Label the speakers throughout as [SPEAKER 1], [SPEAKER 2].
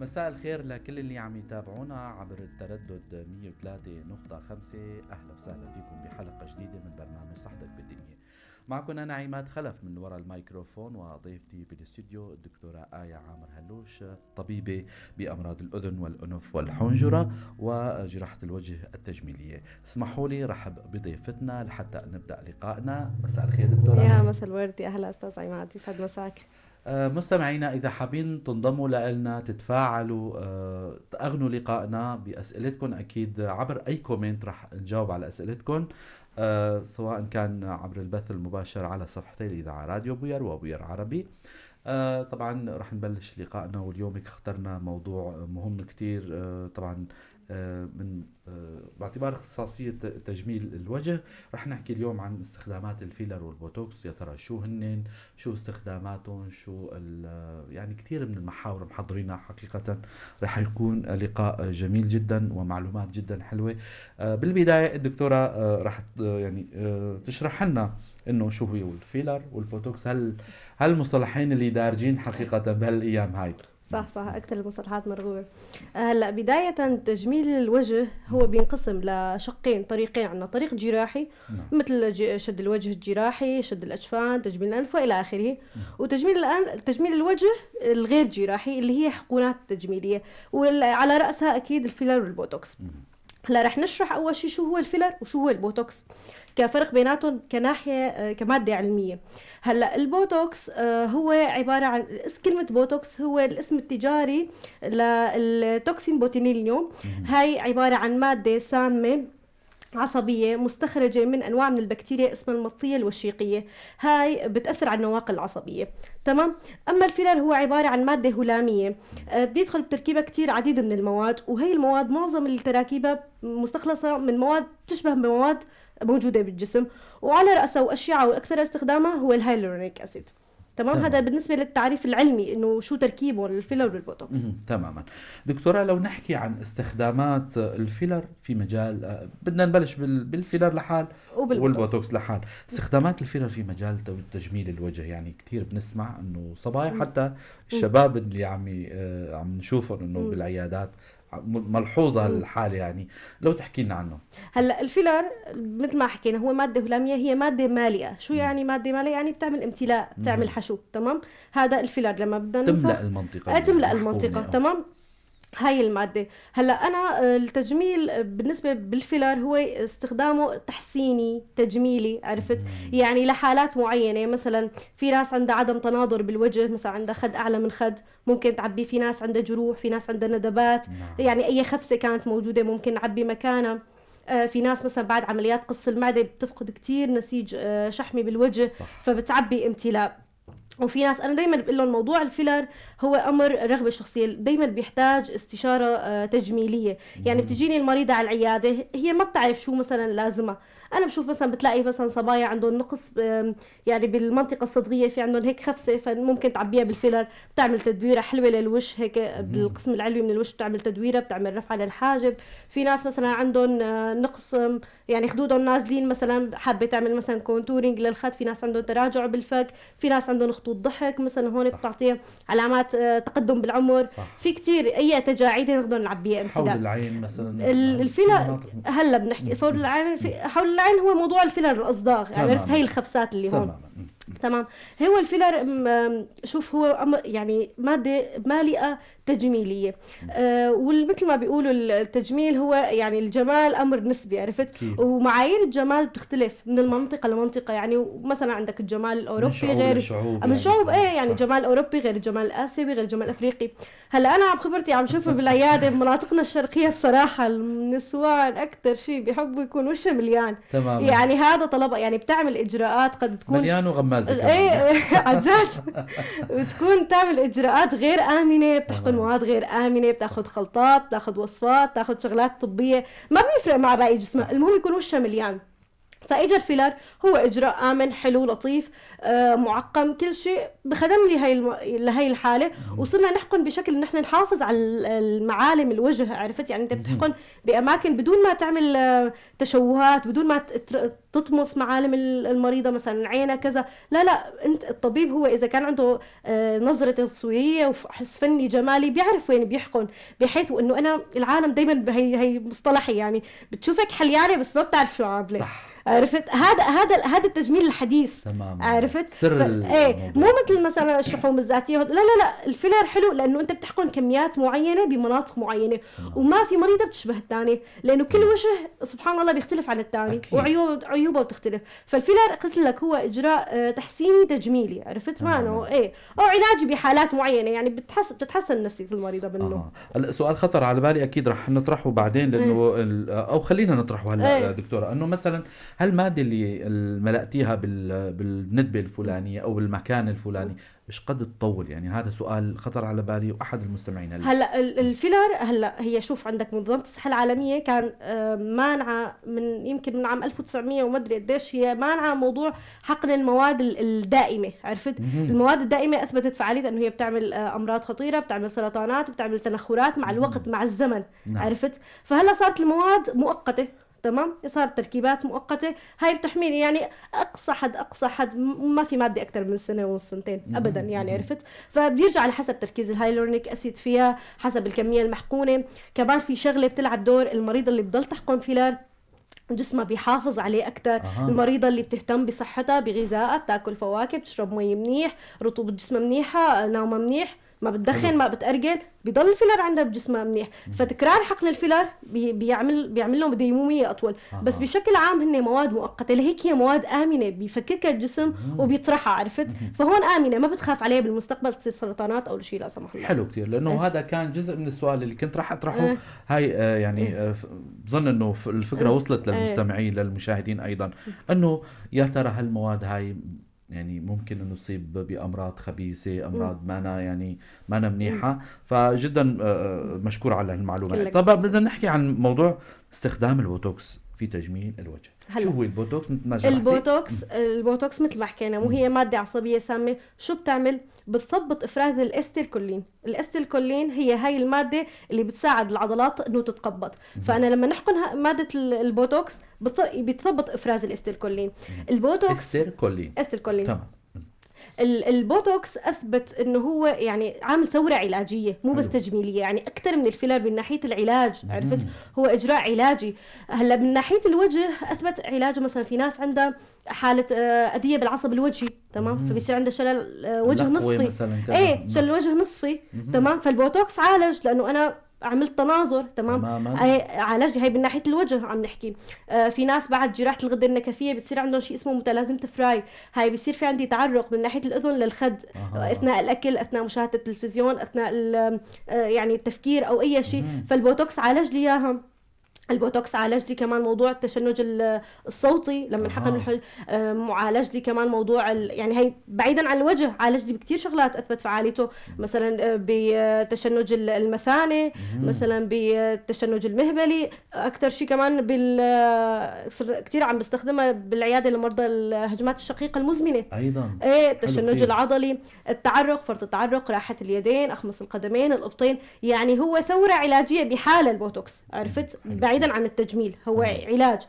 [SPEAKER 1] مساء الخير لكل اللي عم يتابعونا عبر التردد 103.5. أهلا وسهلا فيكم بحلقة جديدة من برنامج صحتك بالدنيا. معكم أنا عماد خلف من وراء الميكروفون، وضيفتي بالاستوديو الدكتورة آية عامر هلوش، طبيبة بأمراض الأذن والأنف والحنجرة وجراحة الوجه التجميلية. اسمحوا لي رحب بضيفتنا لحتى نبدأ لقائنا. مساء الخير دكتورة.
[SPEAKER 2] يا مساء الورد، يا أهلا أستاذ عماد، يسعد مساك.
[SPEAKER 1] مستمعينا إذا حابين تنضموا لنا، تتفاعلوا، تأغنوا لقائنا بأسئلتكم، أكيد عبر أي comment رح نجاوب على أسئلتكم، سواء كان عبر البث المباشر على صفحتي الإذاعة راديو بوير وبوير عربي. طبعا رح نبلش لقائنا، واليوم اخترنا موضوع مهم كتير، طبعا من باعتبار اختصاصية تجميل الوجه. رح نحكي اليوم عن استخدامات الفيلر والبوتوكس، يا ترى شو هنن، شو استخداماتهم، شو يعني كتير من المحاور محضرينها. حقيقة رح يكون لقاء جميل جدا ومعلومات جدا حلوة. بالبداية الدكتورة رح يعني تشرح لنا انه شو هو الفيلر والبوتوكس، هالمصطلحين اللي دارجين حقيقة بهالايام هاي.
[SPEAKER 2] صح، أكثر المصطلحات مرغوبة. هلا بداية تجميل الوجه هو بينقسم لشقين، طريقين. عندنا طريق جراحي،
[SPEAKER 1] نعم.
[SPEAKER 2] مثل شد الوجه الجراحي، شد الأجفان، تجميل الأنف وإلى آخره. وتجميل الآن تجميل الوجه الغير جراحي اللي هي حقونات تجميلية، وعلى رأسها أكيد الفيلر والبوتوكس. هلا رح نشرح أول شيء شو هو الفيلر وشو هو البوتوكس كفرق بيناتهم كناحية، كمادة علمية. هلا البوتوكس، هو عبارة عن كلمة بوتوكس هو الاسم التجاري لل toxin botulinum. هاي عبارة عن مادة سامة عصبية مستخرجة من أنواع من البكتيريا اسمها المطثية الوشيقية، هاي بتأثر على النواقل العصبية. تمام. أما الفيلر هو عبارة عن مادة هلامية، بيدخل بتركيبة كتير عديد من المواد، وهي المواد معظم التراكيبة مستخلصة من مواد تشبه بمواد موجودة بالجسم، وعلى رأسها وأشياء وأكثر استخدامها هو ال hyaluronic acid. تمام؟ هذا بالنسبة للتعريف العلمي إنه شو تركيبه الفيلر والبوتوكس.
[SPEAKER 1] تماما. دكتورة، لو نحكي عن استخدامات الفيلر في مجال، بدنا نبلش بالفيلر لحال
[SPEAKER 2] وبالبوتوكس.
[SPEAKER 1] والبوتوكس لحال. استخدامات الفيلر في مجال تجميل الوجه، يعني كثير بنسمع إنه صبايا، حتى الشباب اللي عم نشوفهم إنه بالعيادات ملحوظة الحالة، لو تحكي لنا عنه.
[SPEAKER 2] هلا الفيلر مثل ما حكينا هو مادة هلامية، هي مادة مالئة. شو يعني مادة مالئة؟ يعني بتعمل امتلاء، بتعمل حشو. تمام؟ هذا الفيلر لما بدنا
[SPEAKER 1] تملأ
[SPEAKER 2] ننفخ،
[SPEAKER 1] المنطقة
[SPEAKER 2] تملأ
[SPEAKER 1] المحقونة.
[SPEAKER 2] المنطقة. تمام؟ هاي المادة. هلا أنا، التجميل بالنسبة بالفيلر هو استخدامه تحسيني تجميلي، عرفت؟ يعني لحالات معينة، مثلا في ناس عندها عدم تناظر بالوجه، مثلا عندها خد أعلى من خد ممكن تعبي، في ناس عندها جروح، في ناس عندها ندبات، يعني أي خفسة كانت موجودة ممكن نعبي مكانها. في ناس مثلا بعد عمليات قص المعدة بتفقد كتير نسيج، شحمي بالوجه، فبتعبي امتلاء. وفي ناس أنا دايماً بقول لهم موضوع الفيلر هو أمر رغبة شخصية، دايماً بيحتاج استشارة، تجميلية. بتجيني المريضة على العيادة هي ما بتعرف شو مثلاً لازمها. أنا بشوف مثلاً بتلاقي مثلاً صبايا عندهم نقص، بالمنطقة الصدغية في عندهم هيك خفسة، فممكن تعبيها بالفيلر، بتعمل تدويرة حلوة للوش هيك بالقسم العلوي من الوش، بتعمل تدويرة، بتعمل رفعة للحاجب. في ناس مثلاً عندهم، نقص، يعني خدودهم نازلين مثلاً، حابة تعمل مثلاً contouring للخد. في ناس عندهم تراجع بالفك، في ناس عندهم خطوط ضحك مثلاً، هون بتعطيها علامات، تقدم بالعمر. في كتير أي تجاعيد نقدر نعبيها امتداد.
[SPEAKER 1] حول العين مثلاً.
[SPEAKER 2] الفيلر
[SPEAKER 1] في مناطق
[SPEAKER 2] هلا بنحكي فوق العين، في حول العين هو موضوع الفيلر الأصداغ، عرفت هي الخفسات اللي هون. تمام. هو الفيلر، شوف هو يعني مادة مالئة تجميلية. ومثل ما بيقولوا التجميل هو يعني الجمال أمر نسبي، عرفت؟ ومعايير الجمال بتختلف من المنطقة لمنطقة، مثلا عندك الجمال الأوروبي
[SPEAKER 1] من شعوب
[SPEAKER 2] غير
[SPEAKER 1] لشعوب
[SPEAKER 2] من
[SPEAKER 1] يعني.
[SPEAKER 2] شعوب، إيه، يعني الجمال الأوروبي غير الجمال الآسيوي غير الجمال الأفريقي. هلا أنا بخبرتي عم شوفه بالعيادة بمناطقنا الشرقية بصراحة النسوان أكثر شيء بيحبوا يكون وشها مليان. هذا طلب، بتعمل إجراءات قد تكون
[SPEAKER 1] مليان وغمازة كمان.
[SPEAKER 2] إيه، عن جد. بتكون تعمل إجراءات غير آمنة، بتحقن مواد غير آمنة، بتاخد خلطات، بتاخد وصفات، بتاخد شغلات طبية، ما بيفرق مع باقي جسمها، المهم يكون وشها مليان. فاجى ال filler هو اجراء امن، حلو، لطيف، معقم، كل شيء بخدم لي هاي لهي الحاله. وصرنا نحقن بشكل نحن نحافظ على المعالم الوجه، عرفت؟ يعني انت بتحقن باماكن بدون ما تعمل تشوهات، بدون ما تطمس معالم المريضة، مثلا عينها كذا. لا لا، انت الطبيب هو اذا كان عنده نظره تصويرية وحس فني جمالي بيعرف وين بيحقن، بحيث انه انا العالم دائما هي مصطلحي، يعني بتشوفك حليانه بس ما بتعرف شو عامله.
[SPEAKER 1] صح.
[SPEAKER 2] عرفت؟ هذا التجميل الحديث.
[SPEAKER 1] تماما.
[SPEAKER 2] عرفت؟
[SPEAKER 1] سر.
[SPEAKER 2] ايه، مو مثل مثلا الشحوم الذاتيه. لا لا لا، ال filler حلو لانه انت بتحقن كميات معينة بمناطق معينه. وما في مريضه بتشبه الثانية، لانه كل وجه سبحان الله بيختلف عن الثاني وعيوب عيوبه بتختلف. فال filler قلت لك هو اجراء تحسيني تجميلي، عرفت؟ ما ايه او علاجي بحالات معينه، يعني بتتحسن نفسية المريضة منه.
[SPEAKER 1] هلا سؤال خطر على بالي، اكيد رح نطرحه بعدين لانه او خلينا نطرحه هلا. دكتوره، انه مثلا هالماده اللي ملأتيها بالندبه الفلانية او بالمكان الفلاني مش قد تطول؟ يعني هذا سؤال خطر على بالي واحد المستمعين.
[SPEAKER 2] هلا هلا ال filler، هلا هي شوف عندك منظمة الصحة العالمية كان مانعة من يمكن من عام 1900 وما ادري قديش، هي مانعة موضوع حقن المواد الدائمه، عرفت؟ المواد الدائمة اثبتت فعاليتها انه هي بتعمل امراض خطيره، بتعمل سرطانات، بتعمل تنخرات مع الوقت، مع الزمن. عرفت؟ فهلا صارت المواد مؤقته، تمام؟ صارت تركيبات مؤقته، هاي بتحميني، يعني اقصى حد، اقصى حد ما في مادة اكثر من سنة ونص، سنتين ابدا يعني، عرفت؟ فبيرجع على حسب تركيز ال hyaluronic acid فيها، حسب الكمية المحقونه. كمان في شغله بتلعب دور، المريض اللي بضل تحقن filler جسمها بيحافظ عليه اكثر. المريضة اللي بتهتم بصحتها، بغذائها، بتاكل فواكه، بتشرب مي منيح، رطوبة جسمها منيحه، نومها منيح، ما بتدخن، ما بتأرجل، بضل ال filler عندها بجسمها منيح. فتكرار حقن ال filler بيعمل لهم ديموميه اطول. بس بشكل عام هن مواد مؤقته، لهيك هي مواد امنه، بيفككها الجسم وبيطرحها، عرفت؟ فهون امنه، ما بتخاف عليها بالمستقبل تصير سرطانات او شيء لا سمح الله.
[SPEAKER 1] حلو كثير، لانه هذا كان جزء من السؤال اللي كنت راح اطرحه. هاي يعني بظن انه الفكرة وصلت للمستمعين، للمشاهدين ايضا، انه يا ترى هالمواد هاي يعني ممكن انه تصيب بامراض خبيثه، امراض ما يعني ما منيحه. فجدا مشكور على هالمعلومه. طب بدنا نحكي عن موضوع استخدام البوتوكس في تجميل الوجه. هلا شو هو البوتوكس مثل ما
[SPEAKER 2] البوتوكس، البوتوكس مثل ما حكينا مو هي مادة عصبية سامه، شو بتعمل؟ بتثبط افراز ال acetylcholine. ال acetylcholine هي هاي المادة اللي بتساعد العضلات انه تتقبض. فانا لما نحقن مادة البوتوكس بتثبط افراز ال acetylcholine.
[SPEAKER 1] البوتوكس acetylcholine.
[SPEAKER 2] acetylcholine، تمام. البوتوكس اثبت انه هو يعني عامل ثورة علاجيه، مو بس تجميليه، يعني اكثر من ال filler من ناحية العلاج، عرفت؟ هو اجراء علاجي. هلا من ناحية الوجه اثبت علاجه، مثلا في ناس عندها حاله اذيه بالعصب الوجهي، تمام؟ فبيصير عندها شلل وجه نصفي، ايه، شلل وجه نصفي. تمام؟ فالبوتوكس عالج، لانه انا عملت تناظر، تمام؟ عالج. هي من ناحية الوجه عم نحكي. في ناس بعد جراحه الغدة النكفيه بتصير عندهم شيء اسمه متلازمة فراي، هاي بصير في عندي تعرق من ناحية الاذن للخد اثناء الاكل، اثناء مشاهده التلفزيون، اثناء يعني التفكير او اي شيء. فالبوتوكس عالج لي اياها. البوتوكس عالج لي كمان موضوع التشنج الصوتي لما انحقن. معالج لي كمان موضوع يعني هي بعيدا عن الوجه، عالج لي بكثير شغلات، اثبت فعاليته مثلا بتشنج المثانه، مثلا بالتشنج المهبلي، اكثر شيء كمان بال كثير عم بستخدمها بالعيادة لمرضى الهجمات الشقيقة المزمنه.
[SPEAKER 1] ايضا.
[SPEAKER 2] ايه، التشنج العضلي، التعرق، فرط التعرق، راحة اليدين، اخمص القدمين، الابطين. يعني هو ثورة علاجية بحاله البوتوكس، عرفت؟ بعيدا عن التجميل هو علاج.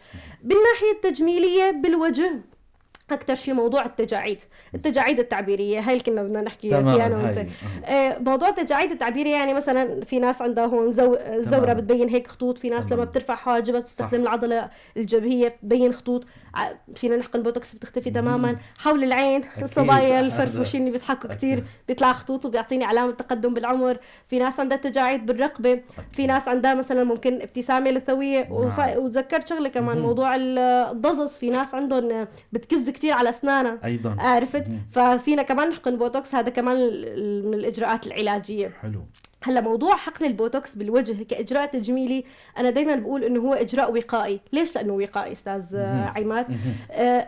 [SPEAKER 2] بالناحيه التجميلية بالوجه اكثر شيء موضوع التجاعيد، التجاعيد التعبيريه، هاي اللي كنا بدنا نحكي فيها انا وانت. موضوع التجاعيد التعبيريه، يعني مثلا في ناس عندها هون زوره بتبين هيك خطوط، في ناس لما بترفع حواجبها بتستخدم العضلة الجبهيه بتبين خطوط، فينا نحقن بوتوكس بتختفي تماما. حول العين، الصبايا الفرفوشين اللي بيضحكوا كثير بيطلع خطوط وبيعطيني علامة تقدم بالعمر. في ناس عندها تجاعيد بالرقبه، في ناس عندها مثلا ممكن ابتسامة لثويه. وتذكرت شغله كمان، موضوع الضزز، في ناس عندهم بتكز كثير على اسنانها.
[SPEAKER 1] ايضا.
[SPEAKER 2] عرفت؟ ففينا كمان نحقن بوتوكس، هذا كمان من الاجراءات العلاجيه. هلا موضوع حقن البوتوكس بالوجه كاجراء تجميلي، انا دائما بقول انه هو اجراء وقائي. ليش؟ لانه وقائي استاذ عماد.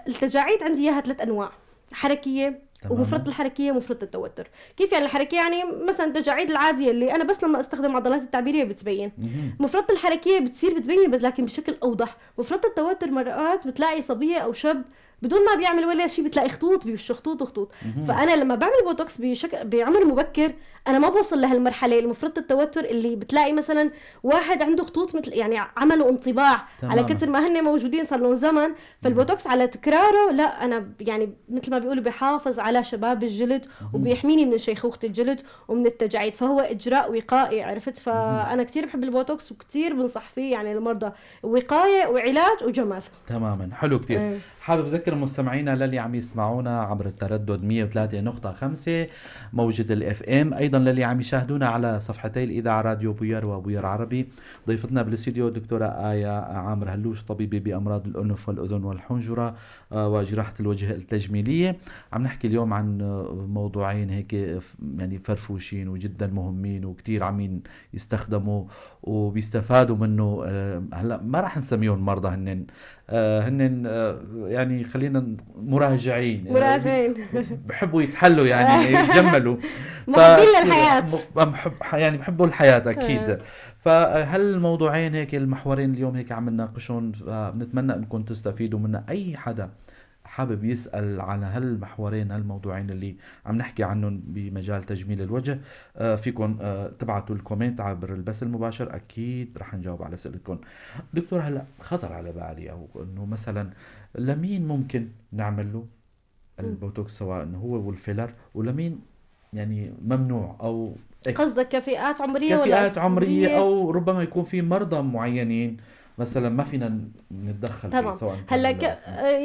[SPEAKER 2] التجاعيد عندي اياها ثلاث انواع: حركيه، ومفرط الحركية ومفرط التوتر. كيف يعني الحركية؟ يعني مثلا التجاعيد العادية اللي انا بس لما استخدم عضلات التعبيريه بتبين. مفرط الحركية بتصير بتبين بس لكن بشكل اوضح. مفرط التوتر مرات بتلاقي صبية او شاب بدون ما بيعمل ولا شيء بتلاقي خطوط بوشه، خطوط وخطوط. فانا لما بعمل بوتوكس بشكل بعمر مبكر انا ما بوصل لهالمرحله المفرط التوتر اللي بتلاقي مثلا واحد عنده خطوط مثل يعني عملوا انطباع. على كثر ما هن موجودين صار لهم زمن. فالبوتوكس على تكراره لا، انا يعني مثل ما بيقولوا بحافظ على شباب الجلد وبيحميني من شيخوخة الجلد ومن التجاعيد، فهو اجراء وقائي، عرفت؟ فانا كثير بحب البوتوكس وكثير بنصح فيه يعني المرضى، وقاية وعلاج وجمال.
[SPEAKER 1] تماما، حلو كثير. حابب اذكر مستمعينا للي عم يسمعونا عبر التردد 103.5 موجة ال FM، ايضا للي عم يشاهدونا على صفحتي الاذاعة راديو بوير وبوير عربي. ضيفتنا بالاستوديو دكتورة آية عامر هلوش، طبيبه بامراض الانف والاذن والحنجره وجراحه الوجه التجميلية. عم نحكي اليوم عن موضوعين هيك يعني فرفوشين وجدا مهمين وكثير عم يستخدموا وبيستفادوا منه. هلا ما راح نسميهم مرضى، هن يعني خلينا مراجعين.
[SPEAKER 2] مراجعين.
[SPEAKER 1] بحبوا يتحلوا يعني يتجملوا.
[SPEAKER 2] محبين للحياة.
[SPEAKER 1] يعني بحبوا الحياة أكيد. فهالموضوعين هيك المحورين اليوم هيك عم نناقشهم، بنتمنى انكم تستفيدوا منا. اي حدا حابب يسأل على هالمحورين هالموضوعين اللي عم نحكي عنهم بمجال تجميل الوجه، فيكم تبعتوا ال comment عبر البث المباشر، أكيد رح نجاوب على أسئلتكم. دكتور، هلا خطر على بالي أو إنه مثلا لمين ممكن نعمل له البوتوكس سواء إنه هو والفيلر، ولمين يعني ممنوع أو
[SPEAKER 2] X؟ قصدك كفئات عمرية ولا
[SPEAKER 1] كفئات عمرية أو ربما يكون في مرضى معينين مثلا ما فينا نتدخل فيه.
[SPEAKER 2] تمام.
[SPEAKER 1] سواء كان
[SPEAKER 2] هلا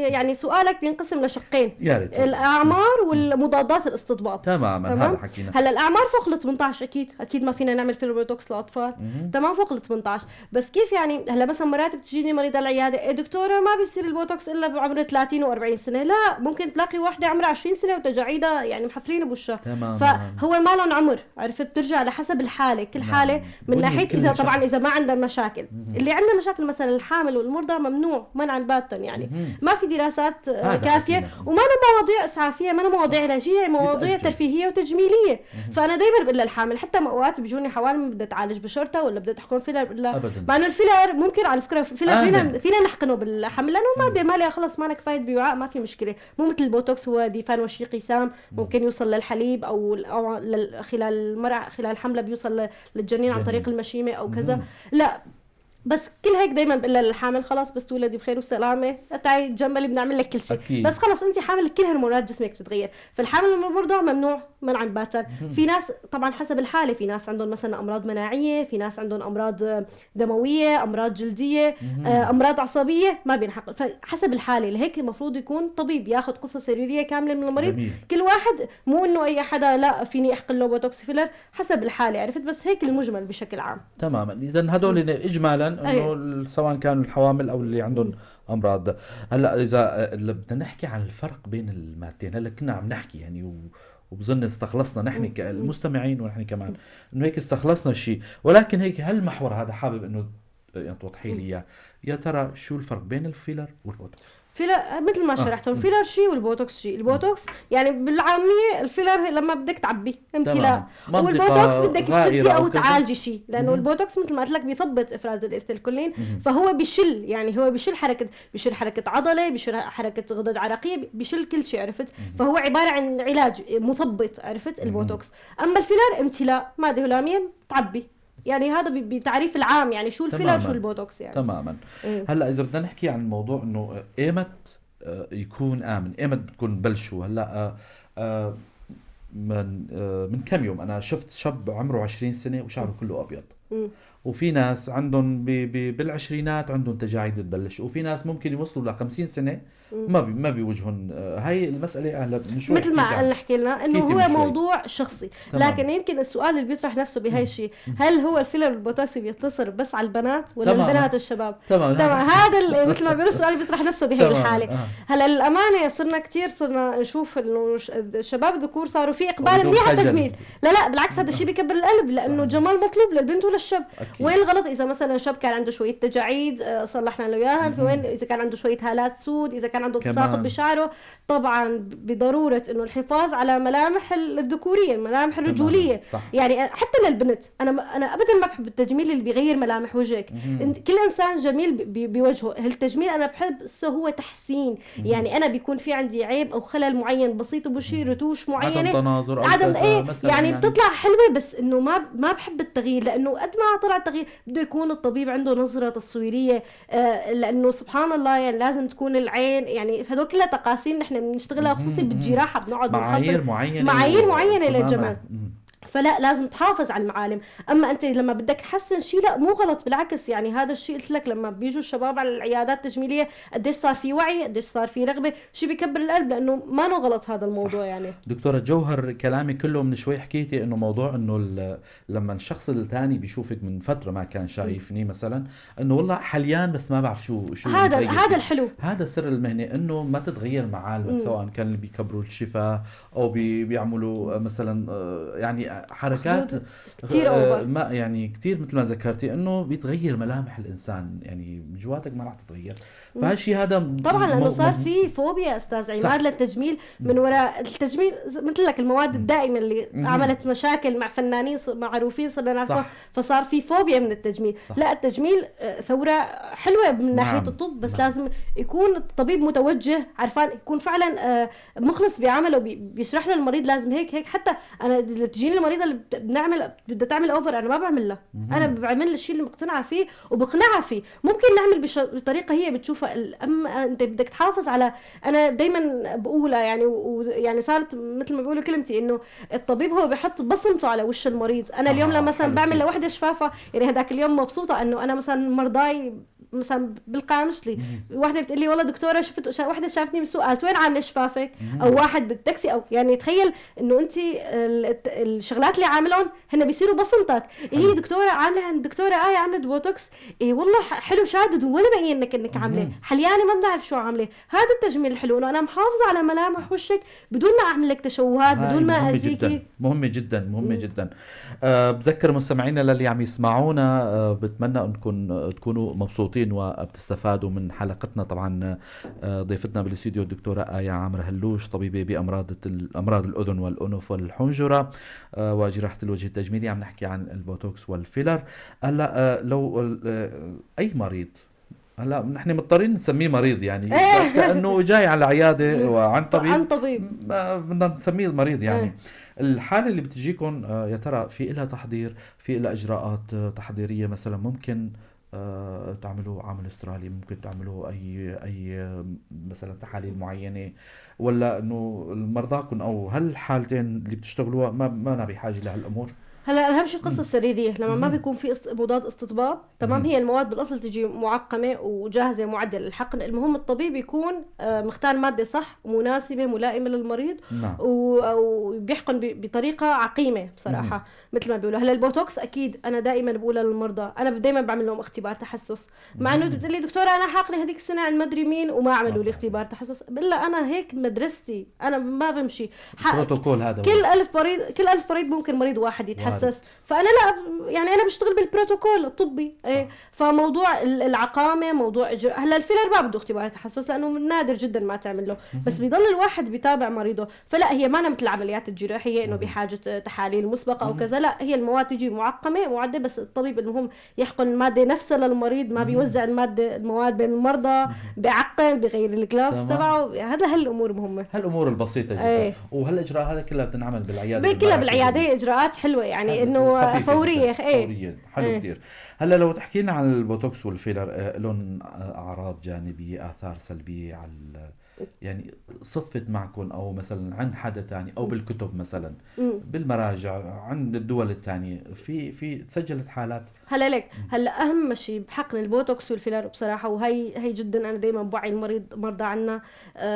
[SPEAKER 2] يعني سؤالك بينقسم لشقين.
[SPEAKER 1] يا ريت.
[SPEAKER 2] الاعمار والمضادات الاستطباب.
[SPEAKER 1] تماما.
[SPEAKER 2] تمام؟
[SPEAKER 1] هذا حكينا.
[SPEAKER 2] هلا الاعمار فوق ال 18 اكيد اكيد ما فينا نعمل فيلر بوتوكس للاطفال. تمام، فوق ال 18. بس كيف يعني؟ هلا مثلا مرات بتجيني مريضه العياده، إيه دكتورة ما بيصير البوتوكس الا بعمر 30 و40 سنه. لا، ممكن تلاقي وحده عمرها 20 سنة وتجاعيدها يعني محفرين بوشها. فهو ما لهم عمر، عرفت؟ بترجع لحسب الحالة، كل حاله من
[SPEAKER 1] بنية
[SPEAKER 2] ناحية
[SPEAKER 1] كل
[SPEAKER 2] اذا طبعا
[SPEAKER 1] شخص.
[SPEAKER 2] اذا ما عندها مشاكل. اللي عندها مشاكل مثلا الحامل والمرضع ممنوع منعا باتا، يعني ما في دراسات
[SPEAKER 1] هذا
[SPEAKER 2] كافيه
[SPEAKER 1] حكينا.
[SPEAKER 2] وما لنا مواضيع اسعافيه، ما لنا مواضيع علاجية، مواضيع
[SPEAKER 1] يتأجل.
[SPEAKER 2] ترفيهية وتجميليه. فانا دائما بقول للحامل، حتى ما اوقات بيجوني حوامل بدها تعالج بشرتها ولا بدها تحقن فيلر، بقول لها
[SPEAKER 1] أبداً.
[SPEAKER 2] مع انه الفيلر ممكن على فكرة فيلر
[SPEAKER 1] آمن.
[SPEAKER 2] فينا نحقنه بالحمل لانه مادة ما لها خلص ما لها كفاية بوعاء، ما في مشكلة. مو مثل البوتوكس هو ذيفان وشيقي سام ممكن يوصل للحليب او خلال المرأة خلال الحملة بيوصل للجنين عن
[SPEAKER 1] جنين.
[SPEAKER 2] طريق المشيمه او كذا. لا بس كل هيك دايما بقول لها للحامل خلاص بس تولدي بخير وسلامه تعي تجملي بنعمل لك كل شيء. بس خلص انت حامل كل هرمونات جسمك بتتغير. فالحامل والمرضع ممنوع منعا باتا. في ناس طبعا حسب الحالة، في ناس عندهم مثلا امراض مناعية، في ناس عندهم امراض دموية، امراض جلدية، امراض عصبية ما بينحقن، فحسب الحالة. لهيك المفروض يكون طبيب ياخذ قصة سريرية كاملة من المريض. كل واحد مو انه اي حدا لا فيني احقن له بوتوكس فيلر، حسب الحالة، عرفت؟ بس هيك المجمل بشكل عام.
[SPEAKER 1] تماما. اذا هدول اجمالا انه سواء كانوا الحوامل او اللي عندهم امراض. هلا اذا بدنا نحكي عن الفرق بين المادتين، هلا كنا عم نحكي يعني وبظن استخلصنا نحن كالمستمعين ونحن كمان انه هيك استخلصنا شيء، ولكن هيك هالمحور هذا حابب انه يعني توضحي لي اياه، يا ترى شو الفرق بين الفيلر والبوتوكس؟
[SPEAKER 2] فيلر مثل ما شرحتهم، فيلر شيء والبوتوكس شيء. البوتوكس يعني بالعامية الفيلر لما بدك تعبي امتلاء،
[SPEAKER 1] منطقة
[SPEAKER 2] والبوتوكس بدك
[SPEAKER 1] غائرة
[SPEAKER 2] تشدي
[SPEAKER 1] أو
[SPEAKER 2] او
[SPEAKER 1] كذا.
[SPEAKER 2] تعالجي شيء، لانه البوتوكس مثل ما قلت لك بيثبط افراز الاستيلكولين، فهو بيشل، يعني هو بيشل حركة، بيشل حركة عضلة، بيشل حركة غدد عرقيه، بيشل كل شيء، عرفت؟ فهو عبارة عن علاج مثبط، عرفت؟ البوتوكس. اما الفيلر امتلاء مادة هلاميه تعبي، يعني هذا بتعريف العام يعني شو الفيلر شو البوتوكس يعني.
[SPEAKER 1] تماما. هلا اذا بدنا نحكي عن الموضوع انه ايمت يكون امن، ايمت بتكون بلشوا؟ هلا من كم يوم انا شفت شاب عمره 20 سنة وشعره كله ابيض. وفي ناس عندهم بالعشرينات عندهم تجاعيد تبلش، وفي ناس ممكن يوصلوا ل 50 سنة ما بوجههم. هاي المسالة هلا من شوي
[SPEAKER 2] مثل ما
[SPEAKER 1] حكيت عنها.
[SPEAKER 2] حكي لنا انه
[SPEAKER 1] حكيتي
[SPEAKER 2] هو
[SPEAKER 1] من شوي.
[SPEAKER 2] موضوع شخصي. لكن يمكن السؤال اللي بيطرح نفسه بهاي الشيء، هل هو الفيلر والبوتوكس بيقتصر بس على البنات ولا البنات والشباب؟ تمام، هذا مثل ما بيقولوا السؤال اللي بيطرح نفسه بهي الحالة. هلا للامانة صرنا كثير صرنا نشوف انه الشباب الذكور صاروا في اقبال
[SPEAKER 1] وبدون
[SPEAKER 2] منيح على
[SPEAKER 1] خجل.
[SPEAKER 2] التجميل. لا لا بالعكس، هذا الشيء بيكبر القلب، لانه الجمال مطلوب للبنت وللشاب. وين الغلط اذا مثلا شاب كان عنده شوية تجاعيد صلحنا له اياها، وين اذا كان عنده شوية هالات سود، اذا كان عنده تساقط بشعره. طبعا بضرورة انه الحفاظ على ملامح الذكورية، الملامح الرجوليه.
[SPEAKER 1] صح.
[SPEAKER 2] يعني حتى للبنت انا ابدا ما بحب التجميل اللي بيغير ملامح وجهك. كل انسان جميل بوجهه. التجميل انا بحب هو تحسين. يعني انا بيكون في عندي عيب او خلل معين بسيط بشي رتوش معينة،
[SPEAKER 1] عدم تناظر،
[SPEAKER 2] عدم ايه يعني بتطلع حلوة، بس انه ما بحب التغيير، لانه قد ما طلع التغيير بده يكون الطبيب عنده نظره تصويرية، لانه سبحان الله يعني لازم تكون العين، يعني هدول كلها تقاسيم نحن بنشتغلها خصوصي بالجراحه، بنقعد
[SPEAKER 1] معايير معينة،
[SPEAKER 2] معايير معينة للجمال. فلا لازم تحافظ على المعالم. اما انت لما بدك تحسن شيء لا مو غلط، بالعكس. يعني هذا الشيء قلت لك لما بيجوا الشباب على العيادات التجميلية قديش صار في وعي، قديش صار في رغبة، شيء بكبر القلب، لانه ما غلط هذا الموضوع. صح. يعني
[SPEAKER 1] دكتورة جوهر كلامي كله من شوي حكيتي انه موضوع انه لما الشخص الثاني بيشوفك من فترة ما كان شايفني مثلا، انه والله حليان بس ما بعرف شو
[SPEAKER 2] هذا الحلو،
[SPEAKER 1] هذا سر المهنة، انه ما تتغير معالمك، سواء كان اللي بيكبروا الشفاه او بيعملوا مثلا يعني حركات
[SPEAKER 2] كثير over،
[SPEAKER 1] ما يعني كثير مثل ما ذكرتي انه بيتغير ملامح الانسان، يعني جواتك ما راح تتغير. فهالشيء هذا
[SPEAKER 2] طبعا لانه صار في فوبيا استاذ عماد للتجميل، من وراء التجميل مثل لك المواد الدائمة اللي عملت مشاكل مع فنانين معروفين صرنا نعرفهم، فصار في فوبيا من التجميل. صح. لا التجميل ثورة حلوة من ناحية الطب، بس لازم يكون الطبيب متوجه، عرفان، يكون فعلا مخلص بعمله، بيشرح له المريض لازم هيك هيك. حتى انا اللي بتجيني المريضة اللي بنعمل بدها تعمل over، انا ما بعمل لها، انا بعمل الشيء اللي مقتنعة فيه وبقنعها فيه. ممكن نعمل بطريقة هي بتشوفها، اما انت بدك تحافظ على، انا دائما بقولها يعني، ويعني صارت مثل ما بيقولوا كلمتي، انه الطبيب هو بحط بصمته على وش المريض. انا اليوم لما مثلا بعمل لوحده شفافة، يعني هداك اليوم مبسوطة انه انا مثلا مرضاي مثلا بالقامشلي، واحدة بتقول لي والله دكتورة شفت واحدة شافتني بالسوق قالت وين عامله شفافك، او واحد بالتاكسي، او يعني تخيل انه انت الشغلات اللي عاملهم هن بيصيروا بصمتك. هي دكتورة عامله عند دكتورة آية عملت بوتوكس، إيه والله حلو شادد ولا بين انك عامله، حليانه ما بنعرف شو عامله. هذا التجميل الحلو، انه انا محافظة على ملامح وشك بدون ما اعمل لك تشوهات، بدون ما اذيكي.
[SPEAKER 1] مهمة جدا، مهمة جدا. بذكر مستمعينا للي عم يسمعونا، بتمنى انكم تكونوا مبسوطين وبتستفادوا من حلقتنا. طبعا ضيفتنا بالاستوديو الدكتورة آية عامر هلوش، طبيبة بأمراض أمراض الأذن والأنف والحنجرة وجراحة الوجه التجميلي. عم نحكي عن البوتوكس والفيلر. هلا لو أي مريض، هلا نحن مضطرين نسميه مريض يعني كأنه جاي على عيادة وعن طبيب،
[SPEAKER 2] عن طبيب
[SPEAKER 1] بدنا نسميه مريض يعني. الحالة اللي بتجيكم يا ترى في إلها تحضير، في إلها إجراءات تحضيرية؟ مثلا ممكن تعملوا عامل استرالي، ممكن تعملوا اي مثلا تحاليل معينة، ولا انه مرضاكم او هالحالتين اللي بتشتغلوها ما بحاجة لهالامور؟
[SPEAKER 2] هلا اهم شيء القصة السريرية، لما ما بيكون في مضاد استطباب، تمام، هي المواد بالاصل تجي معقمه وجاهزة معده للحقن. المهم الطبيب يكون مختار مادة صح ومناسبة ملائمه للمريض. نعم. وبيحقن بطريقة عقيمة بصراحة. مثل ما بيقولوا. هلا البوتوكس اكيد انا دائما بقول للمرضى، انا دائما بعمل لهم اختبار تحسس، مع انه بتقول لي دكتورة انا حاقنه هذيك السنة عند مدري مين وما عملوا لي اختبار تحسس، بقول لها انا هيك مدرستي، انا ما بمشي
[SPEAKER 1] بروتوكول هذا.
[SPEAKER 2] كل 1000 مريض، كل 1000 مريض ممكن مريض واحد يتحسس، فانا لا يعني انا بشتغل بالبروتوكول الطبي. ايه، فموضوع العقامه، موضوع هلا الفيلر ما بده اختبار تحسس لانه نادر جدا ما تعمل له، بس بيضل الواحد بيتابع مريضه. فلا هي ما مثل العمليات الجراحية انه بحاجة تحاليل مسبقة او كذا، لا هي المواد تجي معقمه معده، بس الطبيب المهم يحقن المادة نفسها للمريض، ما بيوزع المواد بين المرضى، بيعقم، بغير ال gloves تبعه. هذا هالامور مهمة،
[SPEAKER 1] هالامور البسيطة جدا. ايه. وهالاجراء هذا كلها بتنعمل بالعيادة،
[SPEAKER 2] كلها بالعيادة، هي اجراءات حلوة يعني انه فورية. ايه
[SPEAKER 1] فورية، حلو. ايه. كثير. هلا لو تحكي لنا عن البوتوكس والفيلر، لهم اعراض جانبيه، اثار سلبية على يعني صدفت معكم او مثلا عند حدا ثاني او بالكتب مثلا بالمراجع عند الدول الثانية في تسجلت حالات؟
[SPEAKER 2] هلا لك، هلا اهم شيء بحقن البوتوكس والفيلر بصراحة، وهي هي جدا انا دائما بوعي المرضى عنا،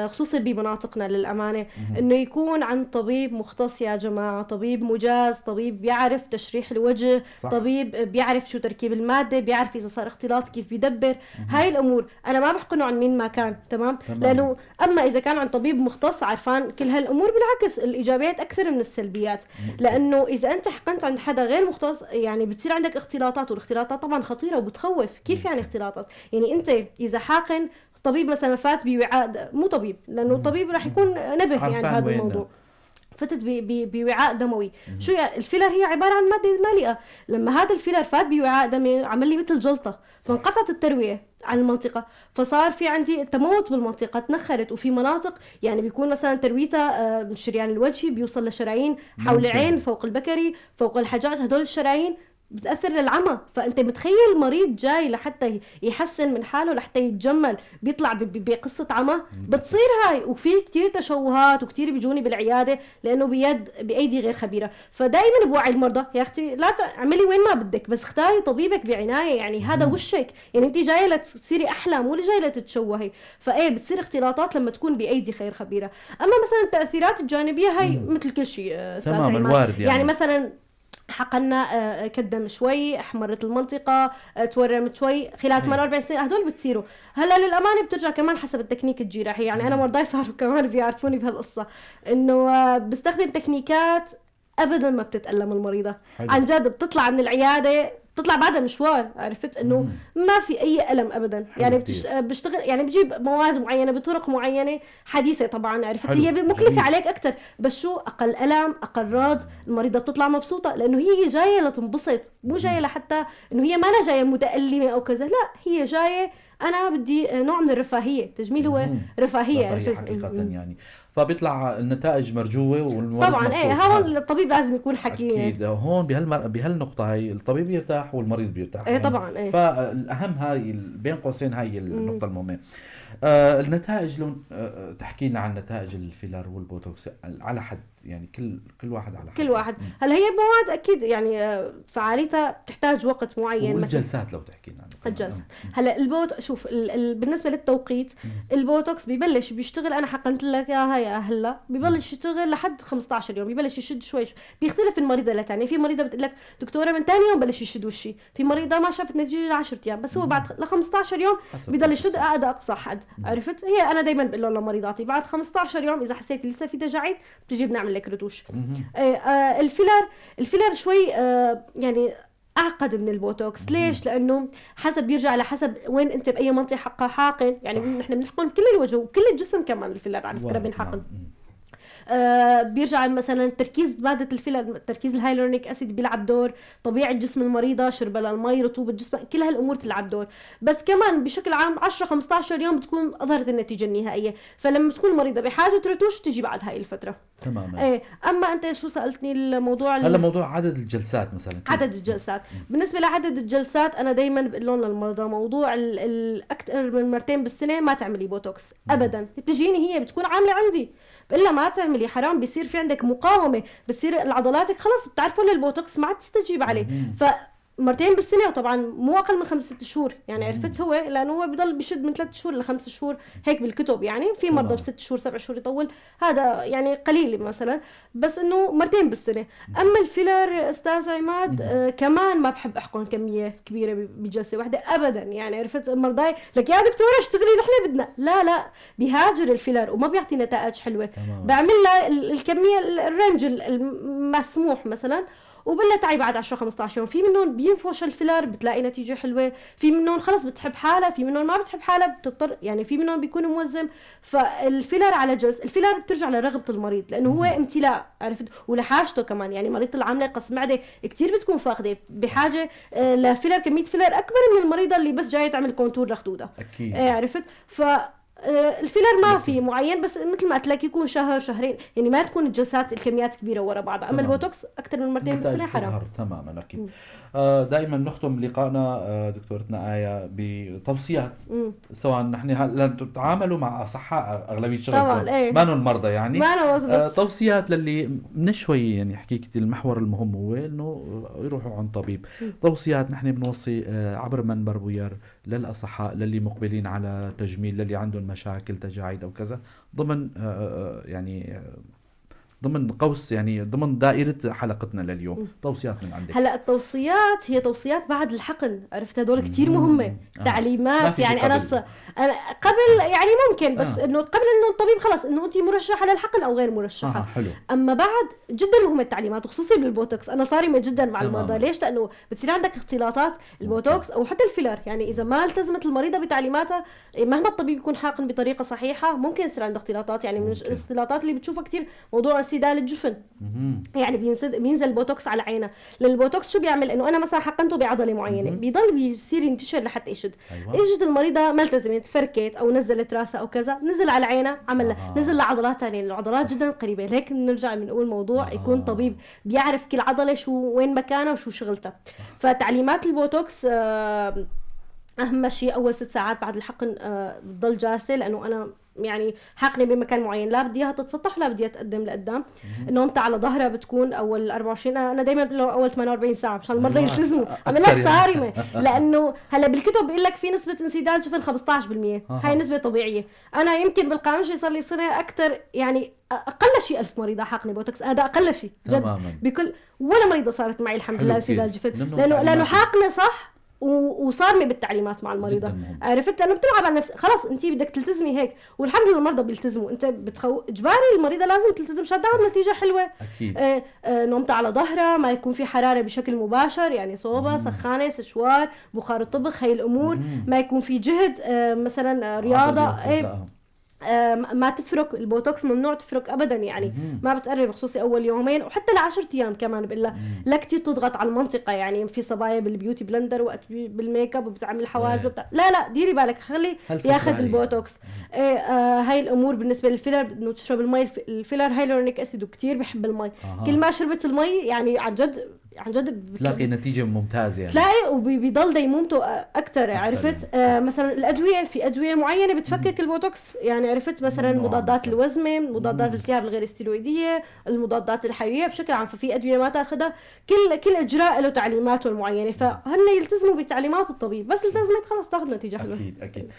[SPEAKER 2] خصوصا بمناطقنا للامانة، انه يكون عند طبيب مختص يا جماعة، طبيب مجاز، طبيب بيعرف بيعرف تشريح الوجه. صح. طبيب بيعرف شو تركيب المادة، بيعرف اذا صار اختلاط كيف بيدبر. هاي الامور انا ما بحقنه عن مين ما كان. تمام. لانه اما اذا كان عن طبيب مختص عرفان كل هالامور، بالعكس الايجابيات اكثر من السلبيات. لانه اذا انت حقنت عند حدا غير مختص يعني بتصير عندك اختلاطات، والاختلاطات طبعا خطيرة وبتخوف. كيف يعني اختلاطات؟ يعني انت اذا حاقن طبيب مثلا فات بوعاء، مو طبيب لانه الطبيب راح يكون نبه يعني بهذا الموضوع، فتت بوعاء دموي. شو يعني الفيلر؟ هي عبارة عن مادة مالئه، لما هذا الفيلر فات بوعاء دموي عمل لي مثل جلطة، فانقطعت التروية عن المنطقة، فصار في عندي تموت بالمنطقة، تنخرت. وفي مناطق يعني بيكون مثلا ترويتها الشريان الوجهي بيوصل لشرايين حول العين، فوق البكري، فوق الحجاج، هدول الشرايين بتاثر للعمى. فانت متخيل مريض جاي لحتى يحسن من حاله، لحتى يتجمل، بيطلع بقصة عمى؟ بتصير هاي. وفي كثير تشوهات وكثير بيجوني بالعيادة لانه بايدي غير خبيرة. فدائما بوعي المرضى، يا اختي لا تعملي وين ما بدك، بس اختاري طبيبك بعناية، يعني هذا وشك، يعني انت جاية لتصيري احلى، مو جاية لتتشوهي. فايه بتصير اختلاطات لما تكون بايدي غير خبيرة. اما مثلا التاثيرات الجانبية هاي مثل كل شيء
[SPEAKER 1] تمام الوارد،
[SPEAKER 2] يعني مثلا حقنا كدم شوي، احمرت المنطقة، تورمت شوي خلال 48 ساعة، هدول بتصيروا. هلا للأمانة بترجع كمان حسب التكنيك الجراحي، يعني أنا مرضاي صاروا كمان بيعرفوني بهالقصة إنه بستخدم تكنيكات أبدا ما بتتألم المريضة. حلو. عن جد بتطلع من العيادة، بتطلع بعدها مشوار، عرفت انه ما في اي الم ابدا. يعني بشتغل، يعني بجيب مواد معينة بطرق معينة حديثه طبعا، عرفت. حلو. هي مكلفة عليك اكثر، بس شو اقل الم، اقل رد، المريضة بتطلع مبسوطة لانه هي جاية لتنبسط، مو جاية لحتى انه هي ما أنا جاية متالمه او كذا، لا هي جاية انا بدي نوع من الرفاهية، التجميل هو رفاهية
[SPEAKER 1] حقيقة يعني. فبيطلع النتائج مرجوه والمريض
[SPEAKER 2] طبعا. ايه هون الطبيب لازم يكون حكيم
[SPEAKER 1] اكيد. هون بهالنقطه هي الطبيب يرتاح والمريض بيرتاح.
[SPEAKER 2] ايه طبعا. ايه
[SPEAKER 1] فالاهم هاي بين قوسين هاي النقطة المهمة. النتائج لو تحكي لنا عن نتائج الفيلر والبوتوكس على حد، يعني كل واحد على حد.
[SPEAKER 2] كل واحد. هلا هي مواد اكيد يعني فعاليتها بتحتاج وقت معين.
[SPEAKER 1] والجلسات لو تحكي لنا عن
[SPEAKER 2] الجلسات. هلا شوف بالنسبة للتوقيت، البوتوكس ببلش بيشتغل، انا حقنت لك اياها يا هلا، ببلش يشتغل لحد 15 يوم، ببلش يشد شوي شوي، بيختلف المريضة لثانيه. في مريضه بتقول لك دكتورة من ثاني يوم بلش يشد وشي، في مريضه ما شافت نتيجة ل 10 ايام، بس هو بعد ل 15 يوم بضل يشد هذا اقصى حد. عرفت؟ هي انا دائما بقول لهم لمريضاتي بعد 15 يوم اذا حسيتي لسه في تجاعيد بتجي بنعمل لك رتوش. الفيلر شوي يعني اعقد من البوتوكس. ليش؟ لانه حسب بيرجع لحسب وين انت باي منطقة حاقن، يعني نحن بنحقن كل الوجه وكل الجسم كمان الفيلر على فكرة بنحقن. بيرجع مثلا تركيز مادة الفيلر، تركيز ال hyaluronic acid بيلعب دور، طبيعة جسم المريضة، شربها للمي، رطوبة جسمها، كل هالامور تلعب دور. بس كمان بشكل عام 10-15 يوم بتكون اظهرت النتيجة النهائية، فلما تكون المريضة بحاجة رتوش تجي بعد هاي الفترة.
[SPEAKER 1] تماما.
[SPEAKER 2] ايه اما انت شو سالتني الموضوع
[SPEAKER 1] هلا موضوع عدد الجلسات مثلا.
[SPEAKER 2] عدد الجلسات، بالنسبة لعدد الجلسات انا دائما بقول لهم للمرضى موضوع اكثر من مرتين بالسنة ما تعملي بوتوكس ابدا. بتجيني هي بتكون عامله عندي، بقول لها ما تعملي، حرام بيصير في عندك مقاومة، بتصير العضلاتك خلص بتعرفوا للبوتوكس ما عاد تستجيب عليه. فمرتين بالسنة، وطبعا مو اقل من 5-6 شهور يعني، عرفت؟ هو لانه هو بضل بشد من 3 شهور ل5 شهور هيك بالكتب، يعني في مرضى ب6 شهور 7 شهور يطول، هذا يعني قليل مثلا، بس انه مرتين بالسنة. اما الفيلر استاذ عماد كمان ما بحب احقن كمية كبيرة بجلسة واحدة ابدا، يعني عرفت؟ مرضاي لك يا دكتورة اشتغلي نحن بدنا، لا لا، بيهاجر الفيلر وما بيعطي نتائج حلوة. بعمل لها الكمية ال range المسموح مثلا، وبلا تعي بعد 10-15 يوم. في منهم بينفش الفيلر بتلاقي نتيجة حلوة، في منهم خلص بتحب حالها، في منهم ما بتحب حالها بتضطر، يعني في منهم بيكون موزم. فالفيلر على جلس الفيلر بترجع لرغبه المريض، لانه هو امتلاء، عرفت؟ ولحاجته كمان، يعني مريضه العاملة قص معده كثير بتكون فاقده، بحاجة لفيلر، كمية فيلر اكبر من المريضة اللي بس جاية تعمل contour لخدودها.
[SPEAKER 1] اكيد.
[SPEAKER 2] عرفت؟ ف الفيلر ما في معين، بس مثل ما قلت لك يكون شهر شهرين، يعني ما تكون الجلسات الكميات كبيرة ورا بعضها. اما البوتوكس اكثر من مرتين بالسنة حرام.
[SPEAKER 1] تماما اكيد. دائما نختم لقائنا دكتورتنا آية بتوصيات، سواء نحن هلا انتم بتتعاملوا مع اصحاء اغلبية شغلكم
[SPEAKER 2] طبعا، ايه.
[SPEAKER 1] ما المرضى يعني،
[SPEAKER 2] ما
[SPEAKER 1] توصيات للي من شوي يعني حكيت المحور المهم هو انه يروحوا عند طبيب. توصيات نحن بنوصي عبر منبر بوير للاصحاء للي مقبلين على تجميل، للي عندهم مشاكل تجاعيد او كذا، ضمن يعني ضمن قوس، يعني ضمن دائرة حلقتنا لليوم، توصيات من عندك.
[SPEAKER 2] هلا التوصيات هي توصيات بعد الحقن، عرفت؟ هدول كثير مهمة. تعليمات يعني انا انا قبل يعني ممكن بس انه قبل انه الطبيب خلص انه انت مرشحة للحقن او غير مرشحة.
[SPEAKER 1] حلو.
[SPEAKER 2] اما بعد جدا مهمة التعليمات، وخصوصي بالبوتوكس انا صارمة جدا مع المرضى. ليش؟ لانه بتصير عندك اختلاطات البوتوكس او حتى الفيلر، يعني اذا ما التزمت المريضة بتعليماتها مهما الطبيب يكون حاقن بطريقة صحيحه ممكن يصير عندها اختلاطات. يعني من الاختلاطات اللي بتشوفها كثير موضوع انسدال الجفن. يعني بينزل البوتوكس على عينها. لان البوتوكس شو بيعمل؟ انه انا مثلا حقنته بعضله معينة، بيضل بيصير ينتشر لحتى يشد. اجت المريضة ما التزمت، فركت او نزلت راسها او كذا، نزل على عينها، عمل نزل لعضلات ثانية، العضلات جدا قريبه. لهيك نرجع بنقول موضوع يكون طبيب بيعرف كل عضلة شو وين مكانها وشو شغلتها. فتعليمات البوتوكس اهم شيء اول 6 ساعات بعد الحقن بتضل جالسة، لانه انا يعني حقنه بمكان معين، لا بدي اياها تتسطح ولا بدي اياها تقدم لقدام. نومتها على ظهرها بتكون اول 24، انا دائما بقول اول 48 ساعة مشان المرضى يلتزموا. عم لك صارمة، لانه هلا بالكتب بيقول لك في نسبه انسداد جفن 15%، هاي نسبه طبيعية. انا يمكن بالقامشه صار لي سنة اكثر، يعني اقل شيء 1000 مريضه حقنه بوتوكس، هذا اقل شيء جد. بكل ولا مريضه صارت معي الحمد لله انسداد جفن، لانه حاقنه صح وصارمه بالتعليمات مع المريضة، عرفت؟ لانه بتلعب على نفسك، خلص انت بدك تلتزمي هيك، والحمد لله المرضى بيلتزموا. انت اجباري المريضة لازم تلتزم مشان تاخذ نتيجة حلوة.
[SPEAKER 1] اكيد.
[SPEAKER 2] نومتها على ظهرها، ما يكون في حرارة بشكل مباشر، يعني صوبه، سخانه، سشوار، بخار الطبخ، هي الامور. ما يكون في جهد، مثلا رياضة، ما تفرك البوتوكس، ممنوع تفرك ابدا، يعني ما بتقرب، خصوصي اول يومين وحتى ل10 ايام كمان بقول لها لا كثير تضغط على المنطقة. يعني في صبايا بال beauty blender وقت بالميك اب وبتعمل حواجب لا لا ديري بالك، خلي ياخذ البوتوكس. هاي الامور. بالنسبة للفيلر انه تشرب المي، الفيلر hyaluronic acid وكثير بحب المي. كل ما شربت المي يعني عن جد عن جد
[SPEAKER 1] تلاقي نتيجة ممتازة، يعني
[SPEAKER 2] تلاقي وبيضل ديمومته اكثر، عرفت؟ مثلا الادوية، في ادوية معينة بتفكك البوتوكس، يعني عرفت؟ مثلا مضادات الوزمه، مضادات الالتهاب الغير استيرويديه، المضادات الحيوية بشكل عام، ففي ادوية ما تاخذها. كل اجراء له تعليماته المعينة، فهن يلتزموا بتعليمات الطبيب، بس التزمت خلص بتاخذ نتيجة حلوة.
[SPEAKER 1] اكيد اكيد.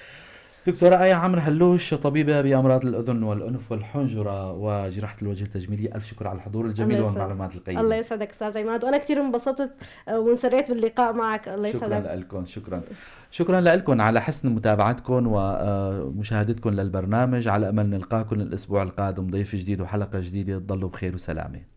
[SPEAKER 1] دكتورة آية عمرو هلوش، طبيبة بأمراض الأذن والأنف والحنجرة وجراحة الوجه التجميلية، ألف شكر على الحضور الجميل والمعلومات القيمة.
[SPEAKER 2] الله يسعدك أستاذ عماد، وأنا كثير انبسطت وانسريت باللقاء معك. الله يسعدك.
[SPEAKER 1] شكرا لكم. شكرا لكم على حسن متابعتكم ومشاهدتكم للبرنامج. على أمل نلقاكم الأسبوع القادم ضيف جديد وحلقة جديدة. تضلوا بخير وسلامة.